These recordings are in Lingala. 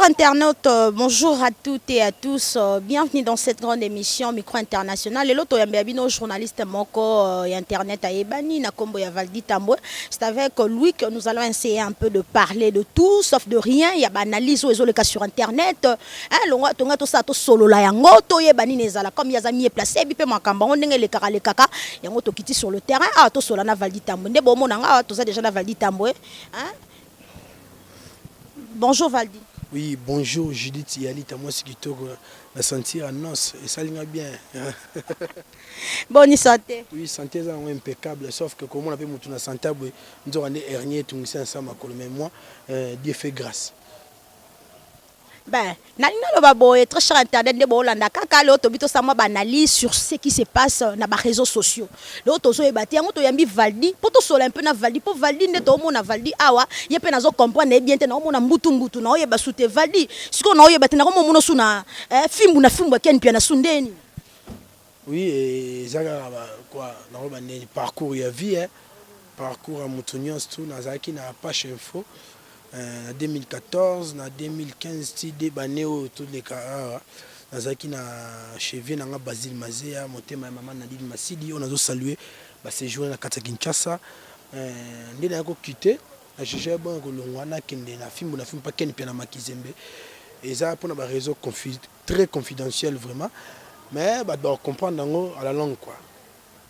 Internautes, bonjour à toutes et à tous. Bienvenue dans cette grande émission Micro International. Lelo toyambi bino journaliste moko internet ayebani na kombo ya Valdi Tambwe. C'est avec lui que nous allons essayer un peu de parler de tout sauf de rien. Il y a ba analyse oyo ezoleka sur internet. Hein, longo tonga to sa to solo la yango to yebani nezala comme yaza mieux placé bi pe makambo ngo ndenge lekaka lekaka yango to kiti sur le terrain, ah, to sola na Valdi Tambwe. Nde bomona nga toza déjà na Valdi Tambwe. Hein? Bonjour Valdi. Oui, bonjour Judith Yalita, moi c'est kitoko na sentir annonce esalinga bien. Bonne santé. Oui, santé eza yango impeccable, sauf que komona mpe motu na santé boye, nzoka nde hernie etungisa nsa makolo, mais moi, Dieu fait grâce. Ben, nalingi naloba boye, très cher internaute, nde boolanda kaka lelo tobi tosala mwa baanalyse sur ce qui se passe na baréseaux sociaux. Lelo tozoyeba te, yango toyambi Valdi mpo tosola un peu na Valdi, mpo Valdi nde toomona Valdi awa, ye mpe nazocomprendre ye bien te. Naomona mbutu mbutu, naoyeba su te. Valdi, sikoyo naoyeba te, nakomomona su na fimbu na fimbu akeni pia na su ndeni. Oui, eza kaka quoi, nakoloba ndeni, parcours ya vie, hein? Parcours ya moto nyonso tu. Nazalaki na Page Info na 2014, na 2015 ti de bane oyo toleka awa. Nazalaki na chevie na nga Basile Mazeya, motema ya mama Nadine Masidi, oyo nazosalue baséjour na kati ya Kinshasa. Nde naya kokite na juge bongo kolongwa, nakende na fimbu na fimbu mpa keni pia na Makizembe. Eza mpona baréseau très confidentiel vraiment, mais bato bakocomprendre yango à la longue quoi.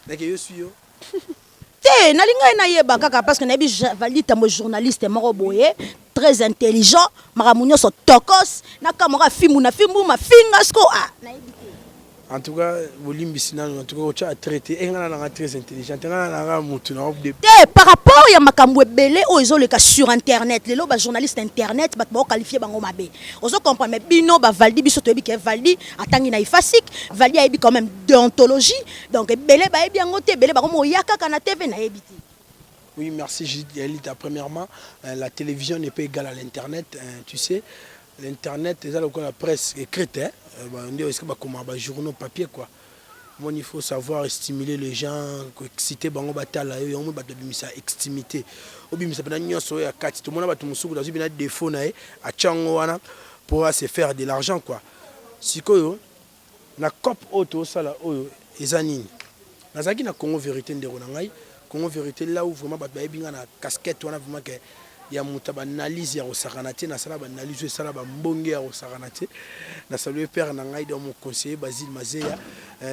Nake yo sui yo. Te, nalingai nayeba kaka parce que nayebi Valdi Tambo, journaliste moko boye très intelligent, makambo nyonso tokos na kamoko fimbu na fimbu mafinga siko, ah, nayebi te. En tout cas bolimbisi nano, en tout cas otya traité e nga nanga très intelligent, nga nanga mutu na te. Par rapport ya makambo ebele oyo ezoleka sur internet lelo, bajournaliste internet, bato baoqualifie bango mabe, ozo comprendre? Mais bino bavaldi, biso toyebi ke Valdi atangi na IFASIC, Valdi ayebi quand même déontologie, donc ebele bayebi yango te, ebele bango moya kaka na TV, nayebi te. Oui, merci Judith Yalita. Premièrement, la télévision n'est pas égale à l'internet. Hein, tu sais, l'internet, c'est la presse écrite. Hein, est-ce que bah, bah, journaux papier quoi. Moi, il faut savoir stimuler les gens, exciter bango batala yo, yango bato bimisa extimité. Obimisa pena nyonso ya kati. Tout le monde bato musuku dans une défaut na ye, a wana pour se faire de l'argent quoi. Sikoyo na cop oyo tosala oyo eza nini? Nazalaki na Congo Vérité, ndeko na ngai, Congo Vérité, là où vraiment bato bayebi nga na casquette wana vraiment ke ya moto ya baanalyse ya kosakana te. Nasala baanalyse oyo esala bambonge ya kosakana te. Nasalue père na ngai, donc mon conseiller Basile Mazeya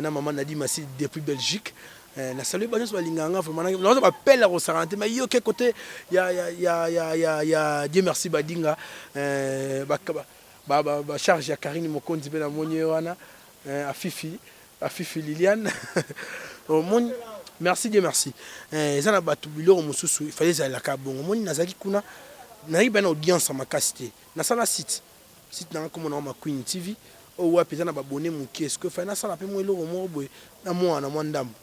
na mama Nadi Masili depuis Belgique. Nasalue ba nyonso balingaka nga vraiment, naza bapele ya kosakana te. Mais yo ke côté ya Dieu merci Badinga, bacharge ya Karine Mokonzi mpe namoni ye wana, Afifi, Afifi Liliane omoni. Merci, Dieu merci. Eza na bato biloko mosusu ifale ezalelaka bongo. Omoni, nazalaki kuna, nazalaki mpe na audience ya makasi te. Nasala site nanga, komona ngo Maqueen TV, oyo wapi eza na babone moke. Ce que fallait nasala mpe mwa eloko moko boye na mwana mwa ndambo.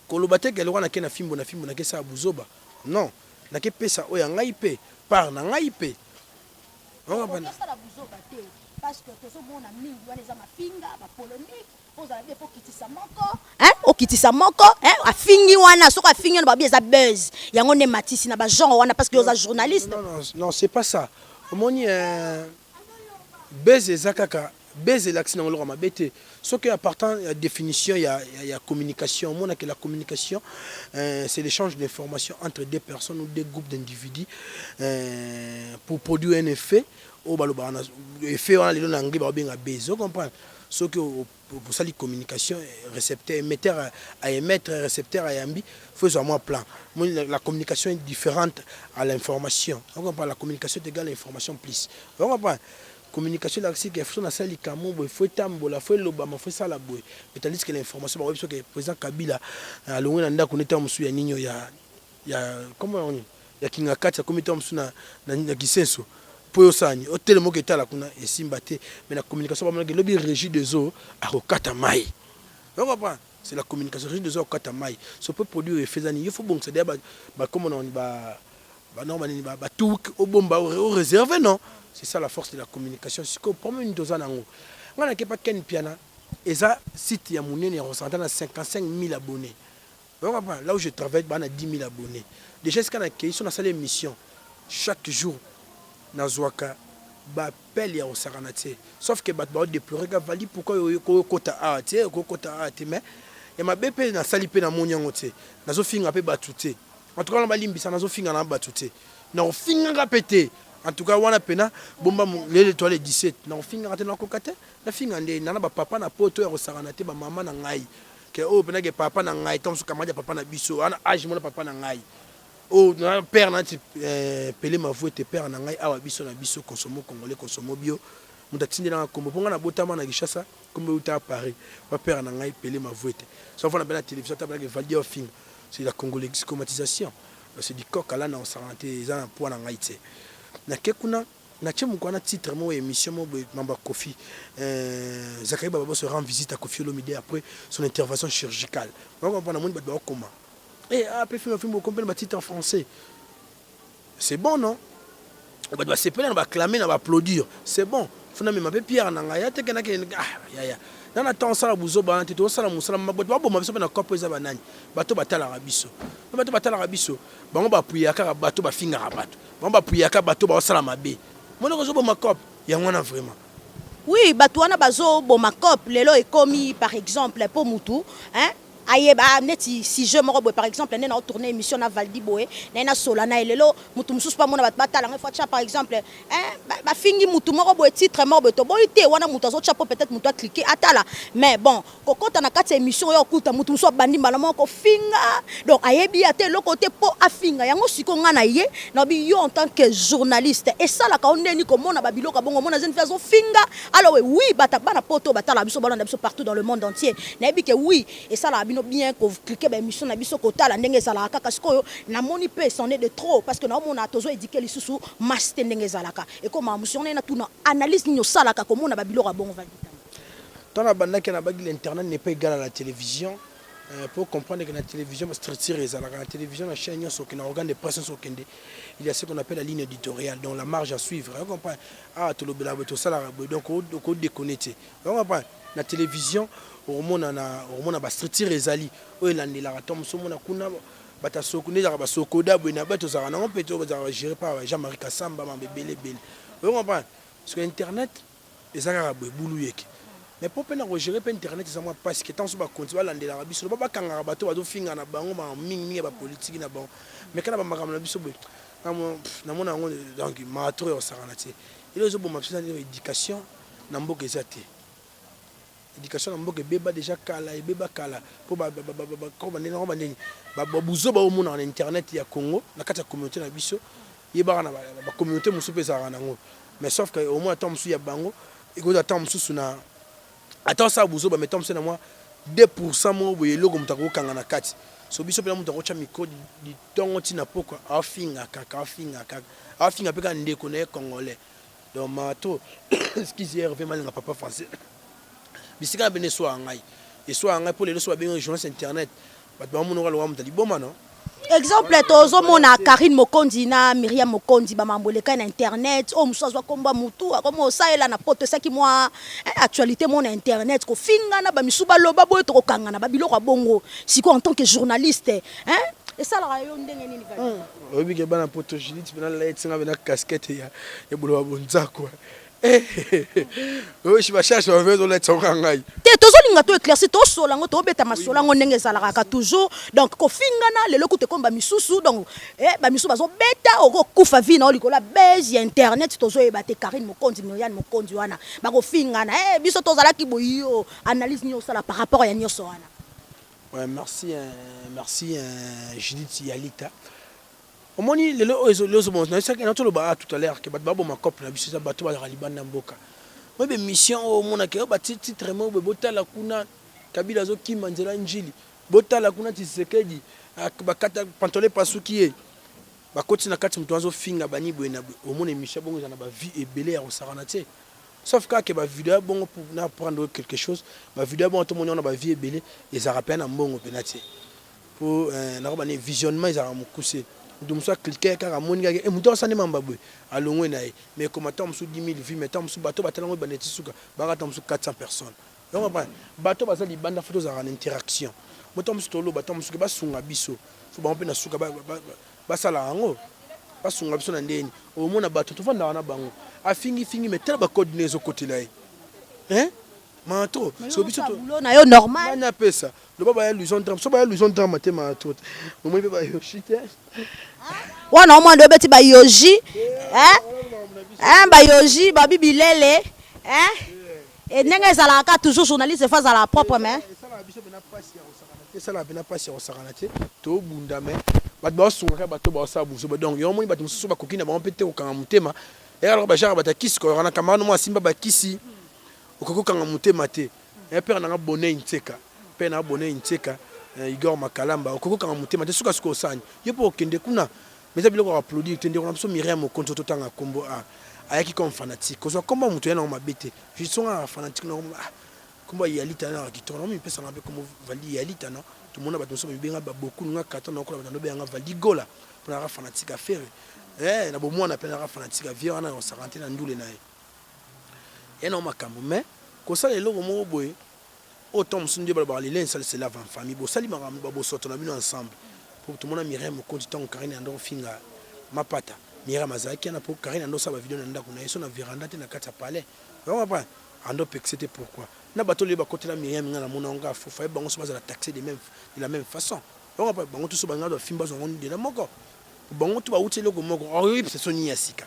Koloba te ke eloko nake na fimbo na fimbo, nakesala buzoba, non, nakepesa oyo ya ngai mpe part na ngai mpe. Osala buzoba te, parce que tozomona mingi wana eza mafinga, bapolémique, ozala be mpo okitisa moko, okitisa moko afingi wana. Soki afingi wana, babi eza buzz, yango nde matisi na bagenre wana, parce que oza journaliste. Non, non, non, c'est pas ça. Omoni, buzz eza kaka buzz, elakisi nango eloko mabe te. Soki à partant ya définition ya communication, omonake la communication, c'est l'échange d'informations entre deux personnes ou deux groupes d'individus pour produire un effet oyo balobaka na effet wana lelo na anglais baobenga buzz. Ocomprendre? Soki osali communication, récepteur, émetteur à émettre, récepteur ayambi, faut ezwa mwa plan. La communication est différente à l'information. On comprend? La communication est égale à l'information plus. On comprend? Communication elakisi ke so nasala likambo boye, faut etambola, faut elobama, faut esala boye. Mais tandis que l'information, bakoyebi soki président Kabila alongwe na ndako nde ntango mosusu ya nini ya comment ya kinga kati, akomi ntango mosusu na Kisenso, mpo oyo osala nini, otelema, oke etala kuna, esimba te. Mais na communication, bamonaki elobi Régie des eaux akokata mai. On comprend? C'est la communication. Régie des eaux akokata mai, so peut produire effet eza nini? Yo faut bongisa deya bakoma na banor banini, batouk obomba, oréserve. Non, c'est ça la force de la communication. Sikoyo problème nini toza nango? Ngai nakepa Ken Piana, eza site ya monene ya kosanta na 55 000 abonnés. Là où je travaille, bana 10 000 abonnés déjà. Esika nakei, so nasala émission chaque jour, nazwaka Ba appel ya kosakana tse. Sauf que bato bao deplorer ka Valdy pourquoi oyo kota awa tse, oko kota awa te mais ya mabe pe nasali pe namoni yango tse. Nazo finga pe batu tse. En tout cas wana balimbisa nazo finga na batu tse. Nako fingaka pe te. En tout cas wana pena bomba lele toile 17 nako fingaka te nakoka te. Nafinga nde nana ba papa na poto ya kosakana te ba mama na ngai. Ke oyo pena ke papa na ngai tango mosusu camarade ya papa na biso wana age mona papa na ngai. Oyo na père na nti Pele Mavuete père na ngai awa biso na biso consomo congolais consomo bio moto atindela nga kombo po nga na botama na Kinshasa kombo ewuta Paris wa père na ngai Pele Mavuete so afanda pe na television ata pe Valdy ofinga c'est la congolexcomatisation c'est du coq à l'âne osakana te eza na poids na ngai tse na ke kuna na tie moko wana titre moko émission moko boye mambo ya Koffi Zacharie Bababaswe se rend visite à Koffi Olomide après son intervention chirurgicale on comprend namoni bato bakoma. Eh ah pe film film okomi pe na ba titre en français. C'est bon non? Bato basepela na ba acclamer na ba applaudir. C'est bon. Funa mema pe pierre na ngai ate kena ke ah yaya. Na na temps osala buzoba wana te tosala musala bato baboma biso pe na cope eza banani. Bato batalaka biso. Bato batalaka biso. Bango ba appuyer kaka bato bafingaka bato. Bango ba appuyer kaka bato baosala mabe. Monoko ozoboma cope yango wana vraiment. Oui, bato wana bazoboma cope lelo ekomi par exemple po mutu hein ayeba neti sujet moko boye, par exemple nde nao tourner emission na Valdy boye naye nasola naye lelo mutu mosusu pe amona batu batala ngai faut atia par exemple hein bafingi mutu moko boye titre moko boye toboyi te wana mutu azotia po peut-être mutu a cliquer atala mais bon kokota na kati ya emission oyo okuta mutu mosusu abandi mbala moko kofinga donc ayebi ata eloko te po afinga yango sikoyo ngai na ye nabi yo en tant que journaliste esalaka yo ndeni komona ba biloko ya bongo omona jeune fille azofinga. Alors oui bata bana poto batala biso balanda biso partout dans le monde entier nayebi ke oui esalaka bino bien ko cliquer ba emission na biso kotala ndenge ezalaka kaka sikoyo namoni pe c'en est de trop parce que naomona tozo eduquer lisusu masse te ndenge ezalaka ekomaka mosusu yango naye natuna analyse nini osalaka komona ba biloko ya bongo Valdy Tamba. Tango nabandaki nabaki l'internet n'est pas egal à la television po comprendre que na television ba structure ezalaka na television na chaine nionso okende na organe de presse nionso okende il ya ce qu'on appelle la ligne editoriale donc la marge à suivre o comprendre awa tolobelaka boye tosalaka boye donc oko deconner te o comprendre na television okomona na okomona ba structure ezali oyo elandelaka to mosusu omona kuna bato ya soko nde ezalaka ba sokoda boye na bato tozalaka nango mpe to bazalaka géré par Jean Marie Kasamba mambo ebele ebele o comprendre parce que internet Eza kaka boye bulu yeke. Mais po pe na ko gerer pe internet eza mwa pasi ke tango mosusu ba konzi ba landelaka biso loba ba kangaka bato bazo finga na bango makambo mingi mingi ya ba politique na bango mais kaka na ba makambo na biso boye na mona yango donc mawa trop ya kosakana tse. Eloko ezo boma biso eza nde education na mboka eza te. Education na mboka ebeba dejà kala ebeba kala po ba ba ndeni ba buzoba oyo omonaka na internet ya Congo na kati ya communaute na biso yebaka na ba communaute mosusu pe ezalaka nango mais sauf que omona tango mosusu ya bango ekozala tango mosusu na ata osala buzoba mais tango mosusu na mwa 2% moko boye eloko moto akokanga na kati so biso mpena moto akotya micro litongo ntina pokwa afinga kaka afinga kaka afinga mpe kaka ndeko na ye congolais. Donc mawa trop. Excuse Herve Malinga papa français. Bisika na bino eswaka ngai. Eswaka ngai po lelo so babengi journaliste internet. Bato bamona oka lokola moto ya liboma non? Exemple tozomona Carine Mokonzi na Myriam Mokonzi ba mambo elekaki na internet oyo mosusu azwa kombo ya mutu akomi osalela na poto esaki mwa actualité moko na internet kofingana ba misusu baloba boye tokokangana ba biloko ya bongo sikoyo en tant que journaliste hein esalaka yo ndenge nini Valdy? Oyebi ke bana poto Judith pena alati nga pena casquette ya ya boloba bonzakwa oyo ba charge ba vezo latisa ngo ngai. Te tozolinga to eclaircir tosola yango tobeta masolo yango ndenge ezalaka toujours donc kofingana lelo kutu ekomi ba misusu donc eh, ba misusu bazobeta okokufa vie na yo likolo ya buzz ya internet tozoyeba te Carine Mokonzi Myriam Mokonzi wana bakofingana eh, biso tozalaki boye yo analyse nini osala par rapport ya nyoso wana? Ouais, merci, merci Judith Yalita. Omoni lelo oyo ezo lelo bon na na toloba ah tout à l'heure que bato baboma cop na biso eza bato bazalaka libanda mboka. Moi be mission oyo omona ke ba titre moko boye botala kuna Kabila azokima nzela Njili. Botala kuna Tshisekedi bakata pantalon epasuki ye. Bakoti na kati moto azofinga bani boye na boye. Omona émission bongo eza na ba vie ebele ya kosakana te. Sauf kaka ke ba video ya bongo pour na apprendre quelque chose, ba video ya bongo tomoni yango na ba vie ebele ezalaka pena na mbongo pena te. Po nakoba nini visionnement ezalaka mokuse. Mutu mosusu a cliquer kaka amoni kaka eh mutu asala nde mamba boye alongwe na ye. Mais ekoma tango mosusu 10 000 vues mais tango mosusu bato batala yango ebanda ti suka baka tango mosusu 400 personnes. Ozo comprendre? Bato baza libanda faut tozalaka na interaction. Bo tango mosusu toloba tango mosusu ke basunga biso. Faut bango pe na suka basala yango. Basunga biso na ndenge nini? Omona bato tofandaka na bango. Afingi fingi, mais tala bacode ne ezokotela ye, hein? Maa trop. So biso to na yo normal. Nani apesa loba baya Luison Drame? So baya Luison Drame te, maa trop. Omoni mpe bayoshi te. Wana omwana nde obeti bayoji, hein? Bayoji babi bilele, hein? E ndenge ezalaka toujours, journaliste faut azala propre, mais Esalaka biso mpena mpasi ya kosakana te, esalaka mpena mpasi ya kosakana te. Tobunda, mais bato baosungaka, bato baosala buzoba. Donc yo omoni bato mosusu bakoki na bango mpe te kokanga motema. Eyaka bajare bato ya kisi koyoka na camarade mo asimba bakisi, okoki kokanga motema te. Père nanga Bonei Ntseka, père nanga Bonei Ntseka, Igor Makalamba, okoki kokanga motema te. Sukasuka osani yo mpo okende kuna, mais eza biloko ya applaudir te. Ndeko na biso Miriam Mokonzi, totanga nkombo a ayaki comme fanatique. Kozwa nkombo ya moto ya nango mabe te. Songa na fanatique nango, ah, nkombo ya Yalita na kitoko nango mipesanga mpe nkombo Valdi Yalita. No tomona bato mosusu bamibenga baboku nga katon nakola bato ndobenganga Valdi Gola mpo naka fanatique affaire na bomwana mpe naka fanatique avie wana osaka te na ndule na ye ye na makambo. Mais kosala eloko moko boye oyo, ntango mosusu nde balobaka le linge sale se lave en famille. Bosali makambo babosoto na bino ensemble, po tomona Miriam Mokonzi, ntango Karine ando kofinga Mapata, Miriam azalaki wana, po Karine ando osala bavideo na ndako na ye, so na veranda te, na kati ya palais. Comprend ando pekise te. Pourquoi na bato oyo bakotela Miriam? Nga namona yango kaka fufa ye. Bango so bazala taxé de la même façon. Comprend bango to so balinga bafimba, bazwa yango ndela moko. Bango to bawuti eloko moko, oyebisa soni ya sika.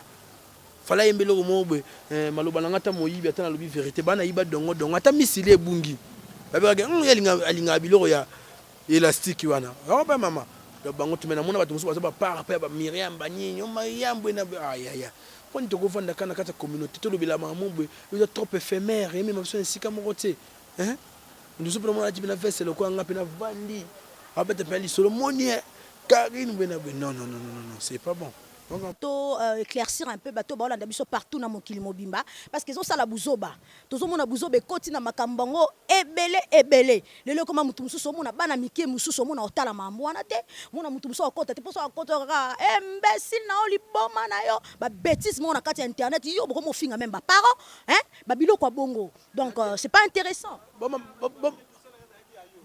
Fala yembe eloko moko boye, maloba na nga ata moyibi, ata nalobi vérité, bana yiba dongo dongo, ata misili ebungi, babekaka ye alingaka biloko ya élastique wana. Yango mpe mama, donc bango tume namona bato mosusu baza bapart mpe ya bamiriam banini o Mariam boye na ayaya. Mponi tokovanda kaka na kati ya communauté, tolobela makambo boye, eza trop éphémère, emema biso na esika moko te. Mosusu mpe namona alati mpe na veste lokola nga mpe navandi, abeta mpe lisolo moni Karine boye na boye. Non, non, non, non, non, c'est pas bon. To éclaircir un peu bato baolanda biso partout na mokili mobimba, parce que ezosala buzoba. Tozomona buzoba ekoti na makambo yango ebele ebele. Lelo ekoma motu mosusu omona bana mike mosusu omona otala makambo wana te, mona motu mosusu akota te, mposo akota kaka imbécile na yo, liboma na yo, babêtise moko na kati ya internet. Yo bokomi ofinga même baparent, hein? Babiloko ya bongo. Donc c'est pas intéressant.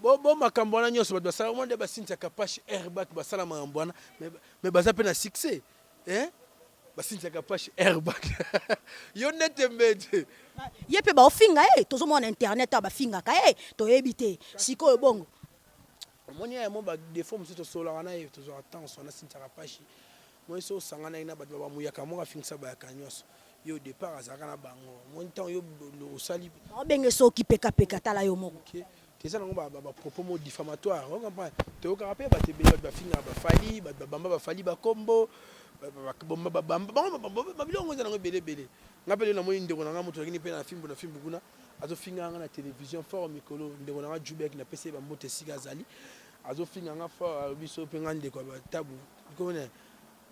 Bo makambo wana nyonso bato basala, omona nde basintiaka Pache Airbag, basala makambo wana, mais baza mpe na succès, hein? Basintiaka Pache Airbag, yo nde tembe te. Ye mpe baofinga ye, tozomona na internet awa bafingaka ye, toyebi te sikoyo bongo. Omoni ya mo badefo mosusu, tosololaka na ye, tozwaka temps wana. Sintiaka Pache moi so osangana ye na bato bamuyaka moko, afingisa bayaka nyonso. Ye au départ azalaka na bango. Omoni ntango yo osali Baobenge soki pekapeka, tala yo moko. Eza nango bapropos mo diffamatoire, ocomprendre? Toyokaka mpe bato ebele, bato bafingaka bafali, bato babamba bafali, bakombo babamba babiloko eza nango ebele ebele. Nga mpe lelo namoni ndeko na nga, moto azalaki mpe na fimbu na fimbu kuna, azofinga nga na télévision fort mikolo. Ndeko na nga Jubek, napesi ye bambote esika azali. Azofinga nga fort, alobi so mpe nga ndeko ya batabu komona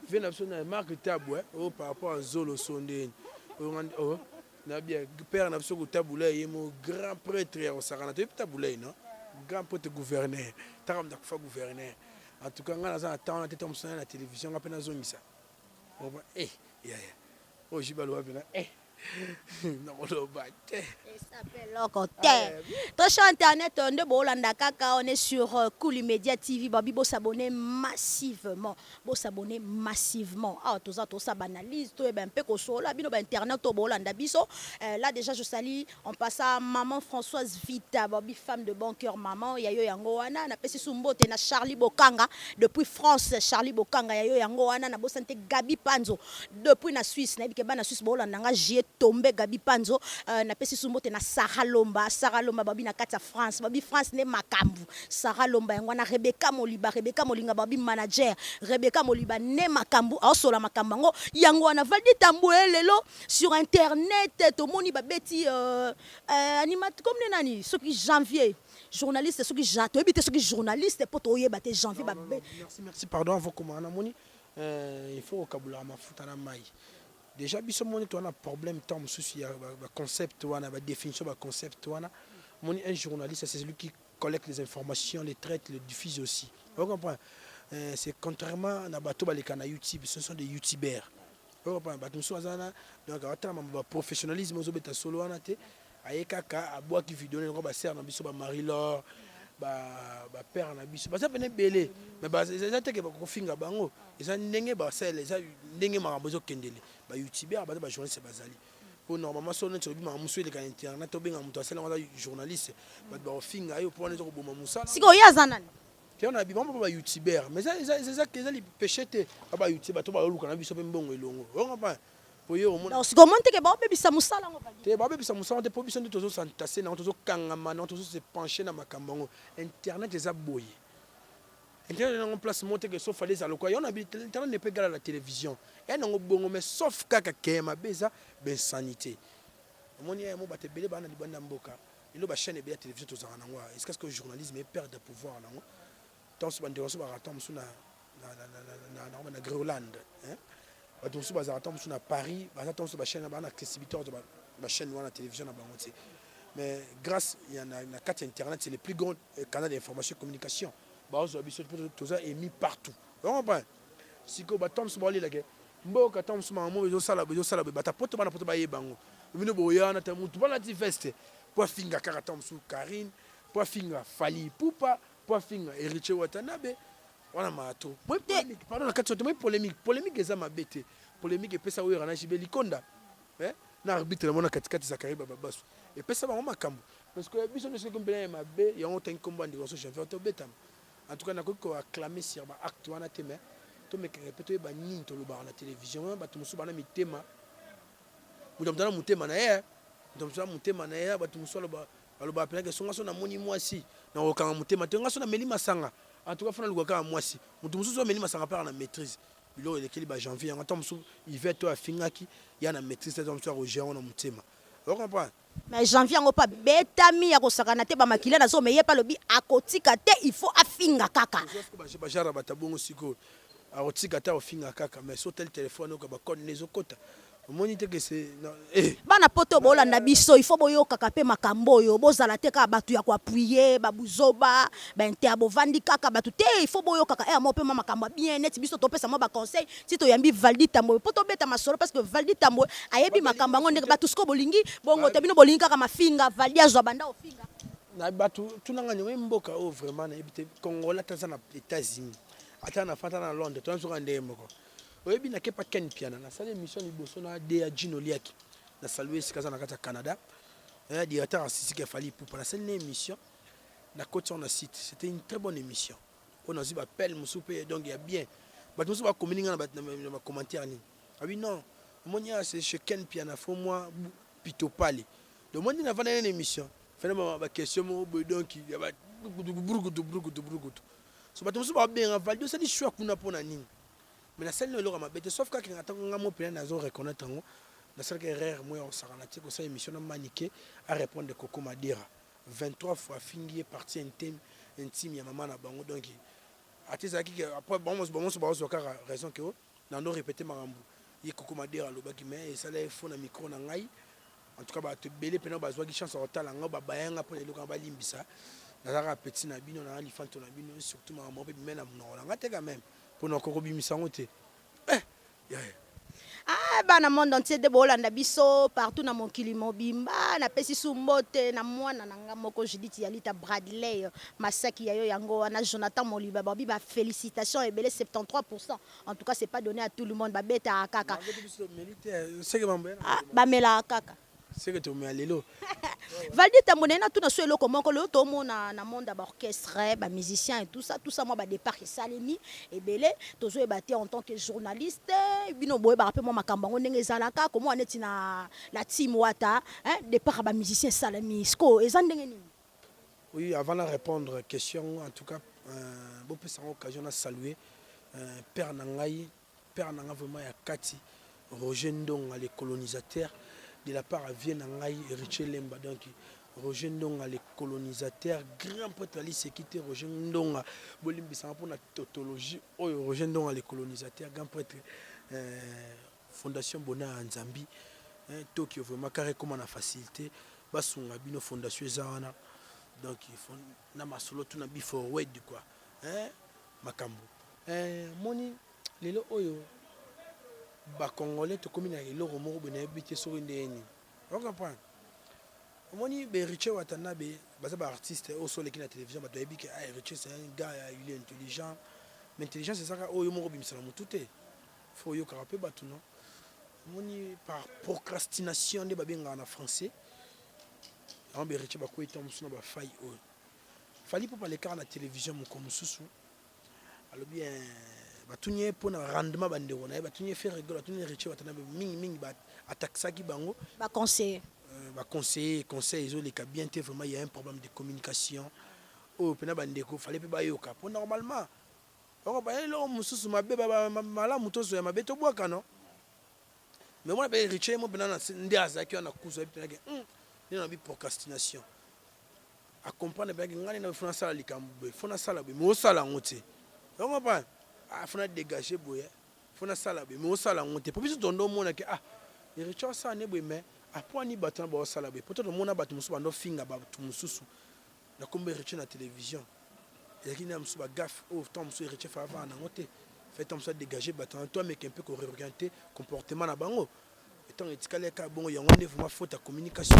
ve na biso na Mark Tabu oyo par rapport à zolo so ndeni oyo na bien père na biso kotabula ye mo grand prêtre ya kosakana. Toyebi tabula ye, non, grand prêtre gouverneur taka moto akufa gouverneur. En tout cas, nga naza na temps wana te. Ntango mosusu na télévision, nga mpe nazongisa yaya oyo jibe aloba mpena, nakoloba te. Eloko te. Tosho internet nde boolanda kaka, on est sur Kuli Media TV. Babi bosabonner massivement, bosabonner massivement. Awa toza tosala baanalyse, toyeba mpe kosola bino bainternet to boolanda biso. Là déjà, je salue en passant maman Françoise Vita, babi femme de bon cœur, maman yayo yango wana. Napesi su mbote na Charlie Bokanga depuis France. Charlie Bokanga, yayo yango wana. Nabosani te Gabi Panzo depuis na Suisse. Nayebi ke bana Suisse boolanda nga. Jie tombe Gabi Panzo. Napesi su mbote na Sara Lomba, Sara Lomba, babi na kati ya France, babi France nde makambo. Sara Lomba yango wana. Rebeka Moliba, Rebeka Molinga, babi manager Rebeka Moliba nde makambo, aosola makambo yango yango wana. Valdi Tambwe, lelo sur internet tomoni babeti animat comme nde nani, soki Janvier journaliste, soki toyebi te, soki journaliste mpo toyeba te Janvier. Merci, merci, pardon. Avant koma namoni il faut kokabulaka mafuta na mai. Déjà biso moni toza na problème ntango mosusu ya baconcept wana, badéfinition baconcept wana. Moni, un journaliste, c'est celui qui collecte les informations, les traite, les diffuse aussi, vous comprenez? C'est contrairement na bato baleka na YouTube, ce sont des youtubeurs, vous comprenez? Bato mosusu baza wana, donc abatala mambo baprofessionnalisme, ozobeta solo wana te. Aye kaka abwaki video noko, basere na biso ba Marie Laure. Ba ba père na biso baza pene ebele mais eza te ke bakofinga bango, eza ndenge basalela, eza ndenge makambo ezokendele. Ba youtubeur baza, ba journaliste bazali po normalement so neti olobi makambo mosusu eleka na internet, obenga moto asala yango aza journaliste, bato bakofinga yo po wana eza koboma mosala. Sikoyo ye aza nani? Te wana bango ba youtubeur, mais eza péché te. Ba youtubeur bato baluka na biso mpe mbongo elongo, o comprendre? Po ye omona. Donc sikoyo omoni te ke baobebisa mosala yango? Te, baobebisa mosala te, po biso nde tozosantase nango, tozokangama nango, tozose pencher na makambo yango. Internet eza boye, internet eza nango place moko te ke sauf ale ezala lokola yango na internet n'est pas égal à la télévision. Eya nango bongo, mais sauf kaka ke ya mabe eza bainsanité. Omoni ya mo bato ebele baa na libanda ya mboka. Lelo bachaîne ebele ya télévision tozalaka nango esika ce que journalisme eperdre pouvoir nango. Ntango mosusu bandeko mosusu bazalaka ntango mosusu na Groenland, bato mosusu bazalaka ntango mosusu na Paris, baza ntango mosusu bachaîne baa na accessibilité kozwa bachaîne wana télévision na bango te. Mais grâce ya na kati ya internet, c'est le plus grand canal d'information et communication, bazwa biso mpo toza émis partout, ocomprendre? Sikoyo bato mosusu baolelake mboka, ntango mosusu makambo ezosala ezosala boye, bata poto, bana poto bayeba yango. Bino boya wana ta motu balati veste po afinga kaka ntango mosusu Karine, po afinga Fally Ipupa, po afinga Héritier Watanabe wana maato. Moi polémique, pardon, na kati moi polémique, polémique eza mabe te. Polémique epesa oyo na JB Likonda na arbitre na mona katikati Zakari Bababasu, epesa bango makambo, parce que biso nyonso mpena ya mabe yango otangi kombo ya ndeko nyonso Janvier tobetama. En tout cas nakoki koacclamer sur baacte wana te, mais tomekaka mpe toyeba nini tolobaka na télévision. Wana bato mosusu bana mitema, moto moto ana motema na ye, moto mosusu ana motema na ye. Bato mosusu aloba, balobaka mpenza ke songa so namoni mwasi nakokanga motema te, nga so nameli masanga, en tout cas fo naluka kaka mwasi. Moto mosusu ameli masanga mpe aka na maîtrise biloko elekeli bajanvier yango. Ata mosusu Ivete oyo afingaki ya na maîtrise te, ata mosusu akoge yango na motema, ocomprendre? Mais Janvier yango mpe abetami ya kosakana te, bamakila nazome ye mpe alobi akotika te, il faut afinga kaka. Bajara bato bongo sikoyo akotika te, akofinga kaka, mais so tali telefone oyoka bacode nde ezokota, omoni te ke se Bana poto bolanda biso, il faut boyokaka mpe makambo oyo. Bozala te kaka bato ya koappuyer babuzoba bainter, bovandi kaka bato te. Il faut boyokaka ere moko mpe mwa makambo ya bien neti biso topesa mwa baconseil. Ti toyambi Valdi Tambwe mpo tobeta masolo, parce que Valdi Tambwe ayebi makambo yango ndenge bato sikoyo bolingi bongo te. Bino bolingi kaka mafinga. Valdi azwa banda ofinga. Na bato tunanga ndenge mboka oyo vraiment nayebi te. Congolais ata aza na États-Unis, ata na fata na Londres, toza ndenge moko. Oyebi, nakepa Ken Piana, nasali émission liboso na de ya Gino Liaki, na salue esika aza na kati ya Canada, directeur artistique ya Fally Ipupa. Nasali na émission, nakoti yango na site. C'était une très bonne émission oyo nazwi bapele mosusu mpe donc ya bien. Bato mosusu bakomeli nga na bacommentaire nini abi non, omoni awa c'est chez Ken Piana, fo mwa pitopale. Donc omoni navanda na émission fana baquestion moko boye, donc ya brukutu brukutu brukutu. So bato mosusu babenga Valdi, osali choix kuna mpo na nini? Mais nasali na eloko ya mabe te, sauf kaka ntango nga mo mpena nazo reconnaître yango, nasalaki erreur mo ya kosakana te, kosala émission na Manike arépondre Koko Madera 23 fois, afingi ye partie intime intime ya mama na bango. Donc ate ezalaki ke après bango mosusu bazozwa kaka raison ke nando répété makambo ye Koko Madera alobaki, mais esala ye faux na micro na ngai. En tout cas bato ebele mpena bazwaki chance ya kotala ngai, babayanga mpona eloko wana, balimbisa. Nazalaka petit na bino, na lifanto na bino, surtout makambo mpe bime na monoko na ngai te quand même, mpona kokobimisa yango te eh, yeah. Ah, bana monde entier nde boolanda biso partout na mokili mobimba, napesi su mbote na mwana na nga moko Judith Yalita Bradley Masaki ya yo yango wana. Jonathan Moliba babi bafélicitation ebele, 73, en tout cas c'est pas donné à tout le monde. Babetaka kaka, ah, bamelaka kaka. Seke tomela lelo. Valdi Tambo, naye natuna so eloko moko. Lelo tomona na monde ya baorchestre, bamusicien et tout ça, tout ça, mwa badépart esalemi ebele. Tozoyeba te, en tant que journaliste, bino boyebaka mpe mwa makambo yango ndenge ezalaka. Komona neti na la team Wata, départ ya bamusicien esalemi siko eza ndenge nini? Oui, avant de répondre question, en tout cas bopesanga occasion na saluer père na ngai, père na ngai vraiment ya kati, Roger Ndonga le colonisateur, de la part à vie na ngai Héritier Lemba. Donc Roger Ndonga le colonisateur, grand prêtre Alice Ekite Roger Ndonga, bolimbisanga mpona tautologie oyo. Roger Ndonga le colonisateur, grand prêtre, fondation Bona ya Nzambi, Tokyo, vraiment carré koma na facilité basunga bino, fondation eza wana. Donc na masolo tuna bi forward quoi, hein, makambo moni lelo oyo bacongolais tokomi na eloko moko boye, nayebi te soki ndenge nini, ocomprendre? Omoni, baHéritier Watanabe. Baza ba artiste oyo so oleki na télévision, bato bayebi ke ah, Héritier, c'est un gars, il est intelligent. Mais intelligence ezaka oyo moko obimisa na motu te, faut oyokaka mpe bato. Non, omoni, par procrastination nde babengaka na français yango. Bahéritier bakwei ntango mosusu na bafaille oyo. Fally mpo balekaka na télévision moko mosusu, alobi batuni ye mpona rendement. Bandeko na ye batuni ye, Ferre Gola, batuni Héritier, batana mingimingi, atakisaki bango. Baconseiller. Baconseiller, conseil ezoleka bien te. Vraiment, il y a un problème de communication oyo mpena bandeko fallait mpe bayoka, mpo normalement bako eloko mosusu mabe, malamu tozwa ya mabe, tobwaka. Non, mais mona mpe Héritier mo mpena nde azalaki wana kuzu, ayebi mpenake nde na bi procrastination. Acomprendre mpenake ngai nde faut nasala likambo boye, faut nasala boye, mais osala yango te. Ocomprendre? Ah, faut na dégage boye, faut nasala boye, mais osala yango te. Po biso tondo omonake, ah, Héritier asala ne boye, mais apo ani bato na baosala boye, po to tomona bato mosusu bandofinga bato mosusu na kombo Héritier na télévision. Ezalaki na mosusu bagaffe oyo ntango mosusu Héritier fa avanda nango te. Fait ntango mosusu adégage bato wana to ameka mpe koréorienter comportement na bango. Ntango etikali kaka bongo, yango nde vraiment faute ya communication.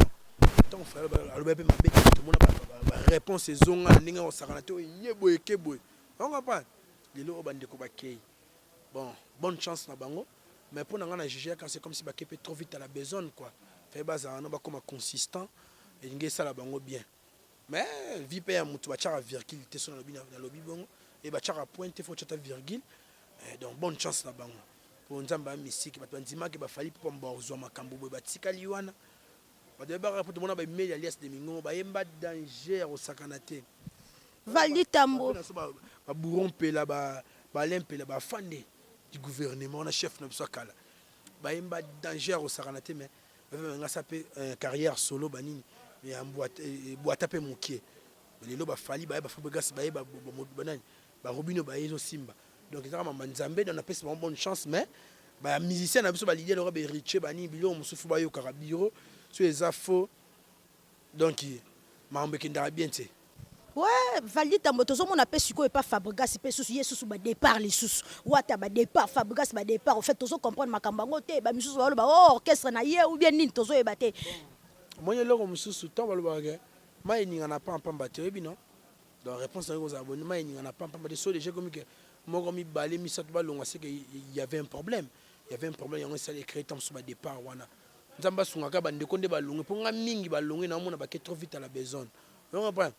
Ntango Fally alobi mpe mabe te, tomona baréponse ezonga na ndenge akosakana te, oyo ye boye ke boye. Ocomprendre? Lelo oyo bandeko bakei, bon, bonne chance na bango. Mais mpo na ngai na juge kaka, c'est comme si bakei mpe trop vite à la besogne, quoi. Fallait bazala wana, bakoma consistant, elingi esala bango bien. Mais vie mpe ya motu, batiaka virgule te. So nalobi bongo e, batiaka point te, faut tiata virgule. Donc bonne chance na bango, mpo Nzambe ya mystique, bato bandimaki baFally mpo bazwa makambo boye, batikali wana. Bato bayebaka mpo tomona baemeli alias de Mingongo, bayemba danger ya kosakana te. Valdi Tambo. Babourron mpela, Balin mpela, bafande du gouvernement wana, chef na biso ya kala, bayemba danger ya kosakana te. Mais bangasa mpe carrière solo banini ya bwata mpe mokie. Lelo baFally baye, baFabregas baye, banani, baRobino baye, ezosimba. Donc ezaka mamba Nzambe. Donc napesi bango bonne chance. Mais bamusicien na biso, baleader loka baHéritier, banini, biloko mosusu bayokaka bureau so eza faux. Donc makambo ekendaka bien te. Ouais, Valdi Tambo, tozomona mpe sikoyo epa Fabregas mpe susu ye susu badépart lisusu, wata badépart, Fabregas badépart. En fait, tozocomprendre makambo yango te. Bamisusu baloba o orchestre na ye ou bien nini, tozoyeba te. Omoni, eloko mosusu, ntango balobaka mai eninga na pampamba te, oyebi non? Donc réponse nango kozala boni? Mai eninga na pampamba te. So déjà ekomi ke moko, mibale, misato balongwa, c'est que il y avait un problème, il y avait un problème. Yango esali ecréé ntango mosusu badépart wana. Nzambe asungaka bandeko nde balongwe, mpo nga mingi balongwe, naomona bake trop vite à la besogne. Comprendre?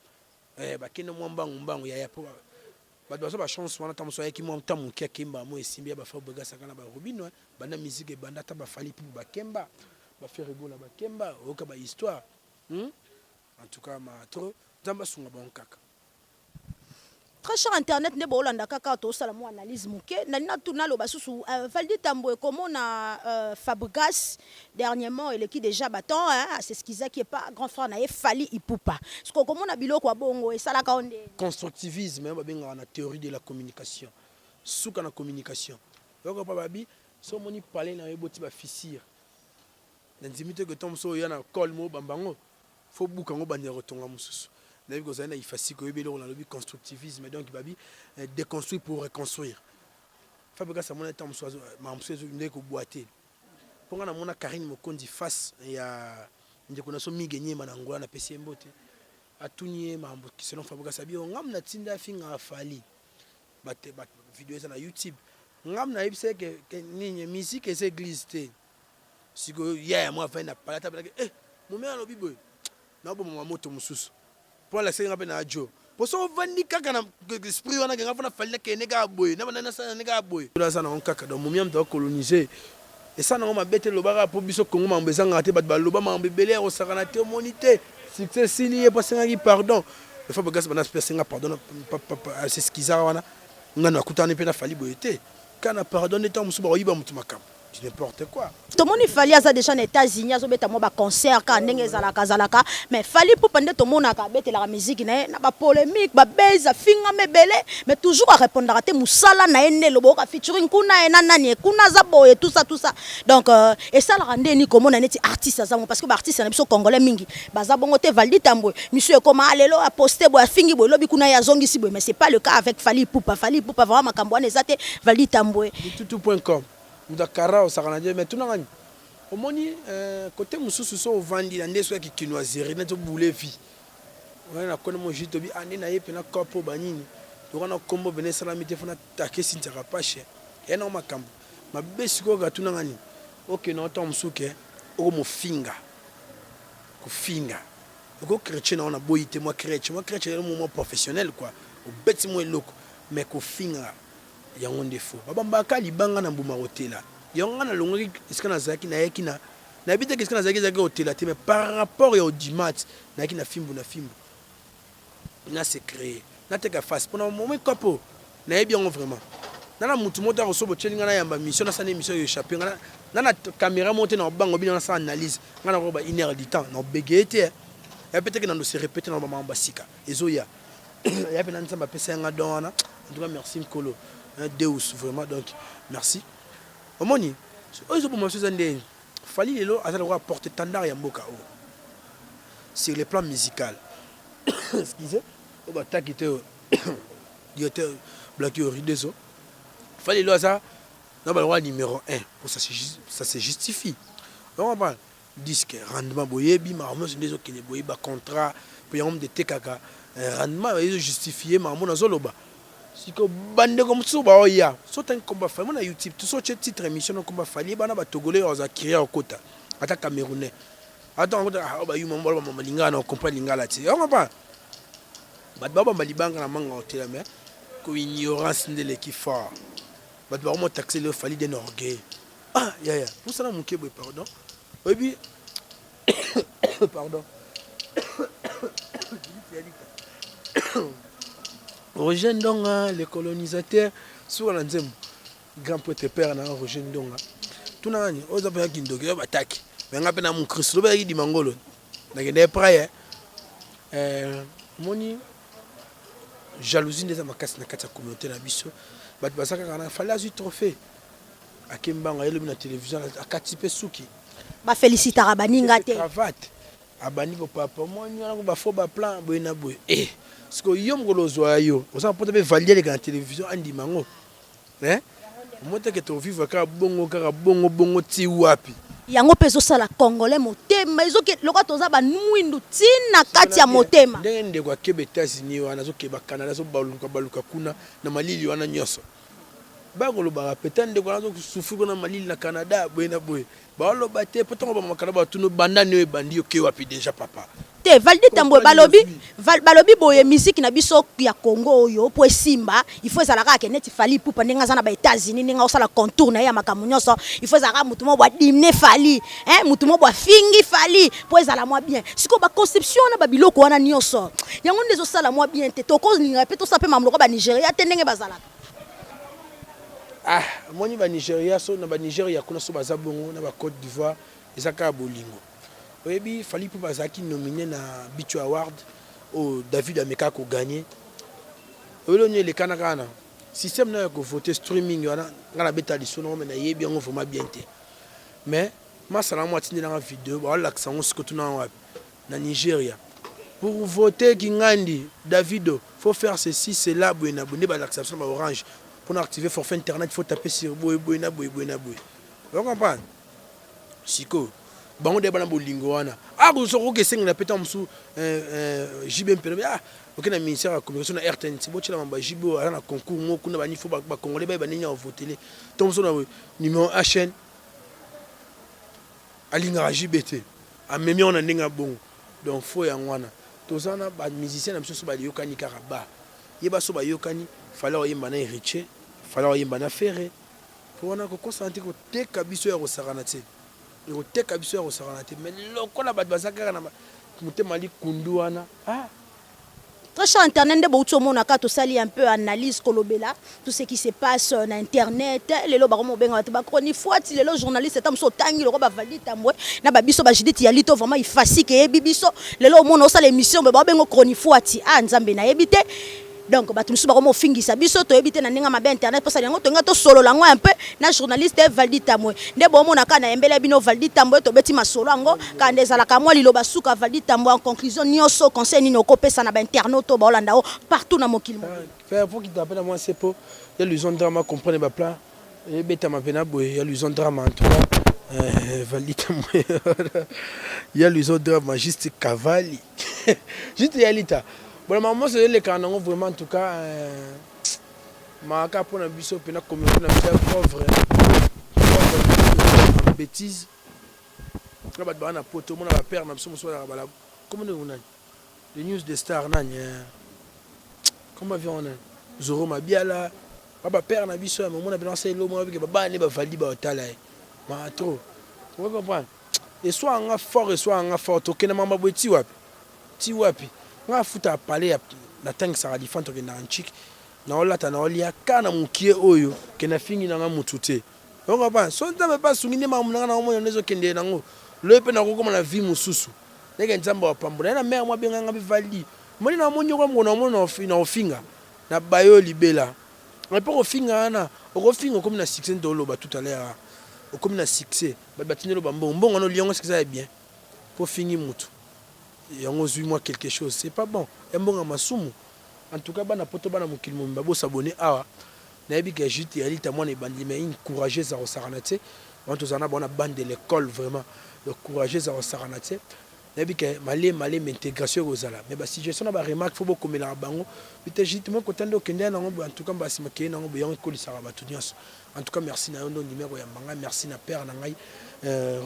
Bakende mwa mbangu mbangu, yaya, mpo bato bazwa bachance wana. Ntango mosusu ayaki mwa ntango moke, akemba mo esimbi ya baFabregas aka na baRobino. Banda musique ebanda, ata baFally mpo bakemba, baFerre Gola bakemba, oyoka bahistoire. En tout cas, ma trop, Nzambe asunga bango kaka. Très cher internet, nde boolanda kaka, tosala mwa analyse moke. Nalinga naloba susu, Valdi Tambo, ekomona Fabregas dernièrement eleki déjà baton aseskizaki epa grand frère na ye Fally Ipupa. Soki okomona biloko ya bongo, esalaka o nde Constructivisme babengaka na théorie de la communication. Suka na communication, oyoka mpa babi so omoni palais na yo eboti bafissure, na ndimi te ke ntango mosusu oya na cole mo obamba yango, faut buka yango, bandela kotonga mosusu. Nayebi kozali na ifasike, oyebi eloko nalobi, constructivisme. Donc babi déconstruire pour reconstruire. Fabregas amona ntango mosusu makambo mosusu nde kobwa te, mpo nga namona Karine Mokonzi face ya ndeko na so Mige Nyema na Angola, napesi ye mbote, atuni ye makambo selon Fabregas, abi ngam natinda afinga Fally. Video eza na YouTube. Ngam nayebisa ye ke nini, musique eza église te. Sikoyo yaya mwa avandi na palata, abenaki momene, alobi boye, naobomama moto mosusu mpo alakisaki nga mpe na ajo, mpo so ovandi kaka na esprit wana ke nga mpo na Fally, nakende kaka boye, nasala nde kaka boye, aza nango kaka. Donc momia moto akolonize, esa nango mabe te. Lobaka mpo biso Kongo makambo ezangaka te. Bato baloba makambo ebele ya kosakana te. Omoni te, succès esili ye mpo asengaki pardon. Fabregas bana mpe asenga pardon, aseskizaka wana. Ngano akutani mpe na Fally boye te, kaka na pardon nde ntango mosusu bakoyiba moto makambo, n'importe quoi. Tomoni Fally aza déjà na États-Unis, azobeta mwa baconcert kaka ndenge ezalaka azalaka. Mais Fally Ipupa nde tomonaka abetelaka miziki na ye na bapolémique, babase, afingama ebele, mais toujours arépondaka te. Mosala na ye nde eloba, oyoka featuring kuna ye na nani ye kuna, aza boye, tout ça, tout ça. Donc esalaka ndeni komona neti artiste aza bongo? Parce que baartiste na biso congolais mingi baza bongo te. Valdi Tambwe, misu ekoma lelo aposte boye, afingi boye, lobi kuna ye azongisi boye. Mais c'est pas le cas avec Fally Ipupa. Fally Ipupa, vraiment, makambo wana eza te. Valdi Tambwe. Tutu.com, moto akara osakana te. Mais tunanga nini, omoni, kote mosusu so ovandi na nde soki kinoiserie neti obule vie. Wana na koni mo jus tobi ah nde naye pena kopo ba nini lokola na kombo pena esalami te fona take Cynthia Kapache ya na makambo mabe sikoyo katuna nga nini ok na otango mosusu ke okomofinga kofinga oko chretien na wana boyi te mwa chretien mwa chretien eza mwa professionnel quoi obeti mwa eloko mais kofinga yango nde faux babambaka libanga na mbuma kotela yango nga nalongwaki esika nazalaki nayaki na Nayebi te que esika nazalaki ezalaki kotela te mais par rapport ya audimat nayaki na fimbu na fimbu na se creer nateka face pona momi kopo nayebi yango vraiment na na mutu moko te akosoba otieli nga nayamba mission nasala emission oyo echappe nga na na camera moko te na obango bino nasala analyse nga nakoba une heure du temps na obegeye te ya peut-être que nando se répéter na bamama basika ezoya ya mpe na nzambe apesa nga don wana en tout cas merci nkolo Deus vraiment donc merci Omoni oyo ezo boma biso eza nde Fally lelo aza lokola porte etendard ya mboka oyo sur le plan musical excusez oyo ba taki te directeur Blacky Oridezo Fally lelo aza na ba lokola numero 1 po ça se ça se justifie o comprendre disque rendement boyebi makambo nyonso nde ezokende boyebi ba contrat po yango moto etekaka rendement ezo justifier makambo nazoloba siko bandeko mosusu baoya so otangi nkombo ya Fally mona youtube to so otie titre émission na nkombo ya Fally yebana ba togolais oyo aza curieux akota ata camerounais ata akota ah bayuma mo baloba mama lingala na comprendre lingala te yango pa bato babamba libanga na manga otela mais ko ignorance nde eleki fort bato bakoma taxe lelo Fally d'un orgueil ah yaya pusana moke boye pardon oyebi pardon Roger Ndonga le colonisateur suka na nzembo grand prêtre père na Roger Ndonga tuna nani oyo eza mpenza kindoki oyo bataki me nga mpe na mokristo lobelaki dimangolo nakende praye eh, moni jalousie nde eza makasi na kati ya communauté na biso bato baza kaka na fale azwi trophée ake mbango ayelobi na télévision akati mpe suki bafelicitaka baninga te cravate abandi kopapa omoni wana ko bafaux baplan boye na boye e sikoyo yo mokolo ozwa ya yo oza na mpota mpe valide aleka na télévision andima yango omoni teke tovivre kaka bongo kaka bongo bongo ti wapi yango mpe ezosala congolais motema ezoki lokola toza banwindu ntina kati ya motema ndenge ndeko akeba États-Unis wana azokeba Canada azobaluka baluka kuna na malili wana nyonso bakolobaka peta ndeko wana azosufri kuna malili na Canada boye na boye baoloba te po ntango bamakana batunu bandani oyo ebandi oke wapi déjà papa te Valdi Tambwe balobi balobi boye musique na biso ya Congo oyo po esimba il faut ezala kaka neti Fally Ipupa ndenge aza na ba États-Unis ndenge osala contour na ye ya makambo nyonso il faut ezala kaka mutu moko adimne Fally hein mutu moko afingi Fally po ezala mwa bien sikoyo ba conception wana ba biloko wana nyonso yango nde ezosala mwa bien te tokolinga mpe tosala mpe mambo lokola ba Nigeria te ndenge bazalaka. Ah omoni ba Nigeria so na ba Nigeria kuna so baza bongo na ba Cote d'Ivoire eza kaka bolingo oyebi Fally Ipupa azalaki nomine na Bicho Award oyo David amekaka ko gagner oyebi nini elekana kaka na système nayo ya ko voter streaming wana nga nabeta lisolo nango mais nayebi yango vraiment bien te mais masala yango atindelanga video baolakisa yango sikoyo tuna wapi na Nigeria pour voter Kingandi Davido faut faire ceci cela boye na boye nde balakisa biso na ba orange pona activer forfait internet faut taper sur boye boye na boye boye na boye ozo comprendre sikoyo bango nde bana bolingo wana akoki esengela mpe ntango mosusu JB mpena ah oke na ministère ya communication na RTNC botyela mambo ya JB oyo aza na concours moko kuna bani fo bacongolais bayeba ndenge ya kovotele ntango mosusu na numéro a chaîne alingaka JB te amemi yango na ndenge ya bongo donc fo yango wana toza na ba musicien na biso so bayokani kaka ba yeba so bayokani fallait oyemba na Héritier fallait oyemba na Ferre po wana kokosana te koteka biso ya kosakana te koteka biso ya kosakana te mais lokola bato baza kaka na motema likundu wana ah Très cher internet nde bouti omona ka tosali un peu analyse kolobela tout ce qui se passe na internet lelo bakoma obenga bato bachronifuati lelo journaliste ata mosu otangi loko bavaldi tambwe na babiso bajudith ya lito vraiment ifasike eyebi biso lelo omona osala émission boye baobenga chronifuati ah nzambe nayebi te donc bato mosusu bakoma ofingisa biso toyebi te na ndenge mabe internet mposa yango tolinga tosolola yango un peu na journaliste Valdi Tambwe nde bomona kaka na yembela bino Valdi Tambwe tobeti masolo yango kaka nde ezalaka mwa liloba suka Valdi Tambwe en conclusion nyonso conseil nini okopesa na bainternaute oyo baolanda o partout na mokili frère faut qu'il t'appelle moi c'est pour ya Luison Drama comprendre ba plan ebetama mpe na boye ya Luison Drama en tout cas. Valita ya Luizo Drama juste Cavalli juste Yalita bona maman moso elekaka nango vraiment en tout cas maka mpona biso mpena communauté na biso ya pauvre pauvre bêtise na bato baa na poto omona bapère na biso mosusu bazalaka bala komona yango nani le news de star nani comment avion nani Zoro Mabiala ba bapère na biso ya momona bino asala eloko moko bike babana ne bavaldi baotala ye maa trop o comprendre eswa nga fort eswa nga fort tokende mamba boye ti wapi ti wapi nga afuta apale ya natangisaka lifan tokendaka ntiki naolata naolia ka na mokie oyo ke nafingi nanga mutu te o comprendre so nzambe mpe asungi nde makambo nanga naomona nde ezokende nango loye mpe nakokoma na vie mosusu ndenge nzambe apambola ye na mare mo abenganga mpe valdi moni na omoni yoka moko na omoni na ofinga na bayo libela mpo kofinga wana okofinga okomi na succès nde oloba tout à l'heure okomi na succès bato batindi oloba mbongo mbongo wana oliango soki eza ya bien mpo ofingi mutu yango ozwi mwa quelque chose, c'est pas bon ya mbongo ya masumu. En tout cas bana poto, bana mokili mobimba, bosabone awa. Nayebi ke Judith Yalita mwana ebandeli mais une courageuse akosakana te wana tozala na bango na bande de l'école vraiment. Donc courageuse akosakana te. Nayebi ke malema malema intégration ekozala mais basuggestion na baremarque fo bokomelaka bango pite Judith moko kota nde okende nango boye. En tout cas mbasima keye nango boye yango ekolisaka bato nyonso. En tout cas merci na yo nde ondimi koyamba ngai. Merci na père na ngai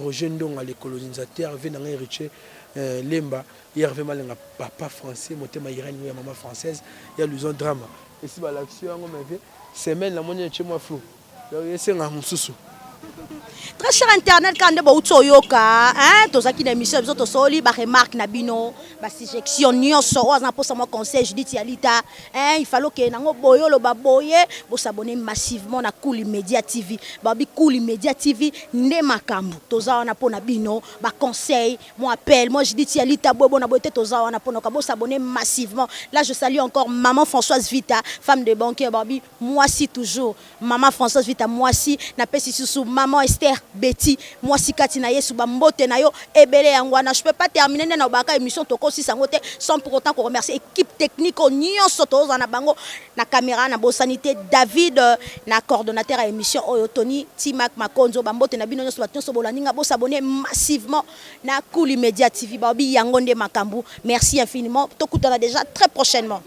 Roger Ndonga le colonisateur ve na ngai Riche Lemba Hervé Malenga papa français motema Irène ya mama française ya Luison Drama esi balakisi yango mais ve semaine namoni etie mwa flou donc esenga mosusu. Très cher internet, quand nde bouti oyoka hein, tozalaki na émission biso tosoli baremarque na bino, basuggestion nyonso oyo aza na mposa mwa conseil Judith Yalita hein, il fallait okende nango boye oloba boye. Bosabone massivement na Kuli Media TV. Babi Kuli Media TV nde makambo toza wana mpona bino, baconseil moi appel moi Judith Yalita boye bona boye te toza wana mpona ka bosabone massivement. Là je salue encore maman Françoise Vita, femme de banquier. Babi mwasi toujours maman Françoise Vita mwasi. Napesi susu maman Esther Betty mwasi kati na Yesu, bambote na yo ebele. Yango wana je peux pas terminer nde na obaka émission tokosisa yango te sans pour autant koremercier équipe technique oyo nyonso tozala na bango na caméra. Na bosani te David na coordonnateur ya émission oyo Tony Timak Makonzo. Bambote na bino nyonso, bato nyonso bolandi nga, bosabone massivement na Kuli Media TV. Baobi yango nde makambo. Merci infiniment, tokutana déjà très prochainement.